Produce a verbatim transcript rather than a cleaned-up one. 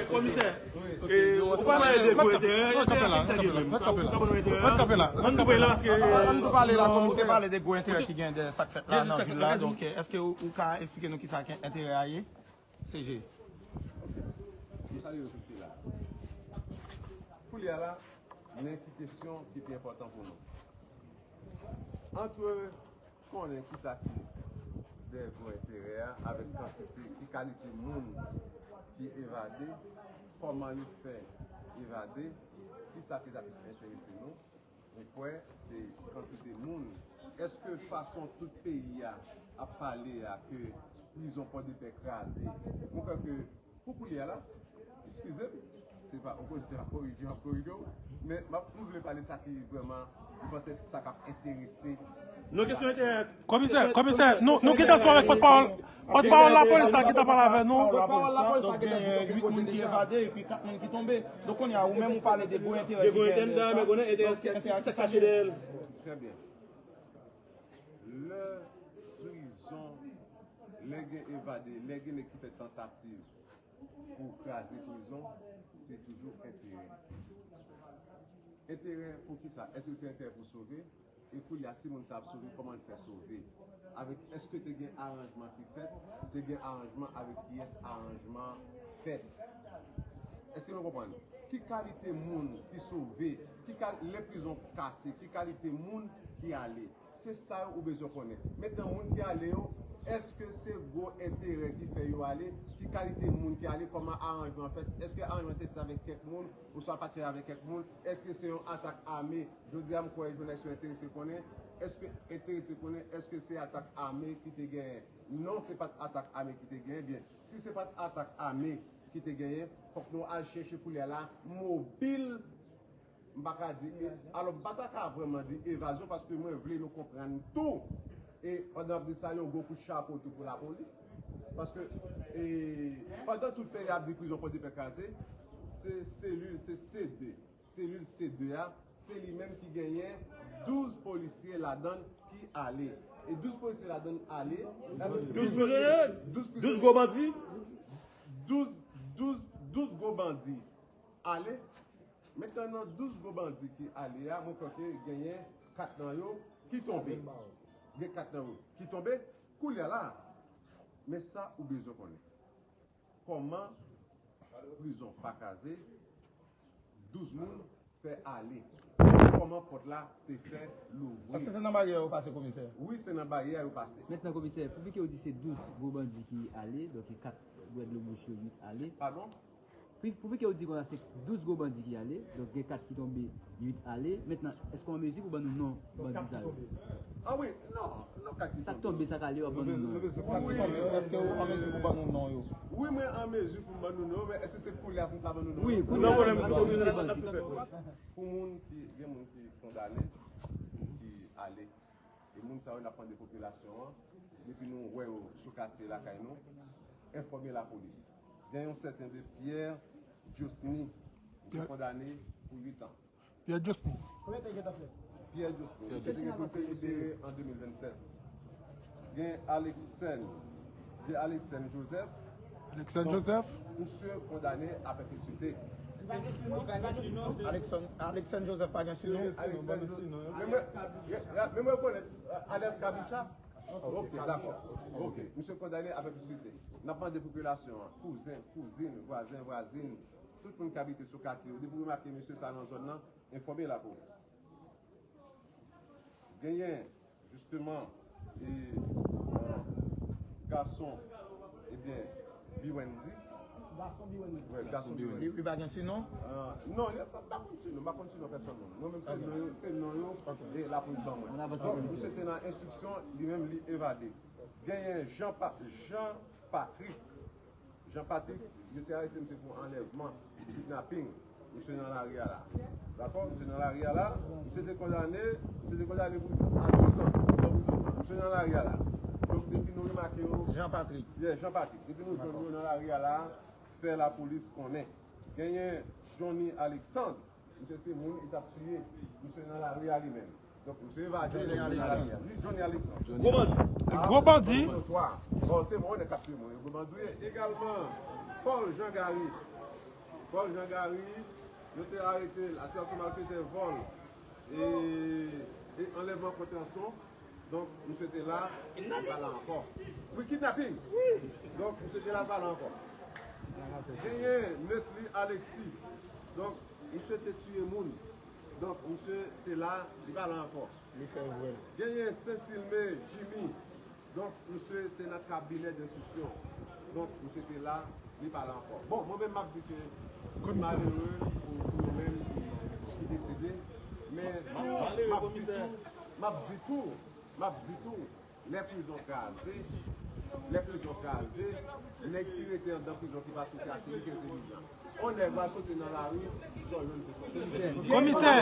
Komisè, ou pale de gwo enterè, enterè ki sa ki ye menm? Ou ka ban nou enterè a? Ann tou pale la, paske ann tou pale la, komisè pale de gwo enterè ki gen dèyè sa k fèt la nan vil la. Donk, èske ou, ou ka eksplike nou kisa ke enterè a ye? C G. M salye nou tout ki la. Koulye a la, men ki kesyon ki pi enpòtan pou nou. Ant konnen kisa ki dèyè gwo enterè a, avèk kantite, ki kalite moun ki evade, kòman li fè evade, kisa ki ta plis enterese nou. Mwen kwè se kantite moun. Èske fason tout peyi a ap pale a, ke prizon Pòdepè kraze, mwen kwè ke pou koulye a la, eskize m, se pa, ou konn se pa korije m ap korije w, men m ap, m vle pale sa ki vrèman, m panse sa k ap enterese. Non, kesyon enterè. Komisè, komisè, nou, nou gentan sou avèk pòtpawòl, pòtpawòl lapolis la ki ta pale avè nou. Pòtpawòl lapolis la ki ta di ke huit moun ki evade epi kat moun ki tonbe. Donk, kounye a, ou menm ou pale de gwo enterè ki gen dèyè sa. Enterè ki kache dèyè l. Trè byen. Lè prizon, lè gen evade, lè gen nèg ki fè tantativ pou kraze prizon, se toujou enterè. Enterè pou kisa? Èske se enterè pou sove? E koulye a, si moun sa ap sove, kòman l fè sove? Avèk, èske te gen aranjman ki fèt? Se gen aranjman, avèk kiyès aranjman fèt? Èske nou konprann? Ki kalite moun ki sove? Ki kal-, lè prizon kase, ki kalite moun ki ale? Se sa yo ou bezwen konnen. Mentnan, moun ki ale yo, èske se gwo enterè ki fè yo ale? Ki kalite moun ki ale? Kòman aranjman fèt? Èske aranjman te fèt avèk kèk moun, oswa pa t fèt avèk kèk moun? Èske se yon atak ame? Jodi a, m kwè jounalis yo enterese konnen. Èske, enterese konnen, èske se atak ame ki te genyen? Non, se pa t atak ame ki te genyen. Byen, si se pa t atak ame ki te genyen, fòk nou al chèche koulye a la mobil. M pa ka di, e, alò, m pa ta ka vrèman di evazyon, paske mwen vle nou konprann tou. E pandan m ap di sa, yon gwo kout chapo tou pou lapolis. Paske, e, pandan tout peyi ap di prizon Pòdepè kraze, se selil, se C de, selil C de a, se li menm ki genyen douz polisye ladan l ki ale. E douz polisye ladan l ale, douz prizonye, douz prizonye, douz gwo bandi? Douz, douz, douz gwo bandi ale. Mentnan, nan douz gwo bandi ki ale a, mwen kwè ke genyen kat nan yo ki tonbe. Gen kat nan yo ki tonbe. Koulye a la, men sa ou bezwen konnen. Kòman prizon pa kraze, douz moun fè ale? Kòman pòt la te fè louvri? Èske se nan baryè yo pase, komisè? Wi, se nan baryè yo pase. Mentnan, komisè, pou pike ou di se douz gwo bandi ki ale, donk kat bwèdlo bouch yo, uit ale. Padon? Pou, pou pike ou di konsa, se douz gwo bandi ki ale, donk gen kat ki tonbe, uit ale. Mentnan, èske w an mezi pou ban nou non bandi sa yo? Ah wi, non, non, kat ki tonbe. Sa k tonbe, sa k ale, w ap ban nou non yo? Wi. Èske w an mezi pou ban nou non yo? Wi, mwen an mezi pou m ban nou non, men èske se koulye a pou m ka ban nou non yo? Wi, koulye a, paske nou se bandi. Pou moun ki, gen moun ki kondane, ki ale. E moun sa yo, n ap mande popilasyon an, depi nou wè yo sou katye lakay nou, enfòme lapolis. Gen yon sèten de Pierre Diosny, misye kondane pou uit an. Pierre Diosny. Pierre Diosny, misye te gen pou te libere an de mil vennsèt. Gen Alexène, gen Alexène Joseph. Alexène Joseph. Misye kondane a pèpetyite. Alexène, Alexène Joseph pa gen sinon. Alexène Joseph. Men mwen, men mwen rekonèt, alias Kabicha. Ok, dakò. Ok, misye kondane a pèpetyite. N ap mande popilasyon an, kouzen, kouzin, vwazen, vwazin, tout moun k abite sou katye yo, depi w remake mesye sa nan zòn nan, enfòme lapolis. Genyen, jisteman, e, euh, gason, ebyen, Biwendy. Gason Biwendy. Wi, gason Biwendy. Li, li pa gen sinon? Ah, non, li pa, pa konn sinon, pa konn sinon pèsòn non. Mwen menm se non yo, se non yo, e lapolis ban mwen. Donk, misye te nan enstriksyon, li menm li evade. Genyen Jean Pa-, Jean Patrick. Jean Patrick, yo te arete misye pou anlèvman, kidnaping. Misye nan lari a la. Dakò? Misye nan lari a la. Misye te kondane, misye te kondane pou a douz an. Donk, misye nan lari a la. Donk, depi nou remake yo. Jean Patrick. Yeah, Jean Patrick. Depi nou jwenn yo nan lari a la, fè lapolis konnen. Genyen Johnny Alexandre. Misye se moun ki t ap tiye. Misye nan lari a li menm. Donk, misye evade. Johnny Alexandre. Wi, Johnny Alexandre. Gwo bandi. Gwo bandi. Bonswa. Bon, se mwen k ap tiye moun. Gwo bandi, wi. Egalman, Paul Jean Gary. Paul Jean Gary, yo te arete l, asosiyasyon malfetè vòl e, e anlèvman kont ranson. Donk, misye te la, li pa la ankò. Wi, kidnaping! Donk, misye te la, li pa la ankò. Genyen Nesly Alexis. Donk, misye te tiye moun. Donk, misye te la, li pa la ankò. Li fè vwèl. Genyen Saint-Ilmé Jimmy. Donk, misye te nan kabinè denstriksyon. Donk, misye te la, li pa la ankò. Bon, mwen menm, m ap di ke se malere pou, pou yo menm ki, ki desede. Men, m ap di tou, m ap di tou, m ap di tou, lè prizon kraze, lè prizon kraze, nèg ki rete anndan prizon ki pa soti a, se li ki entelijan. On nèg va soti nan lari, zò yo se fè. Komisè!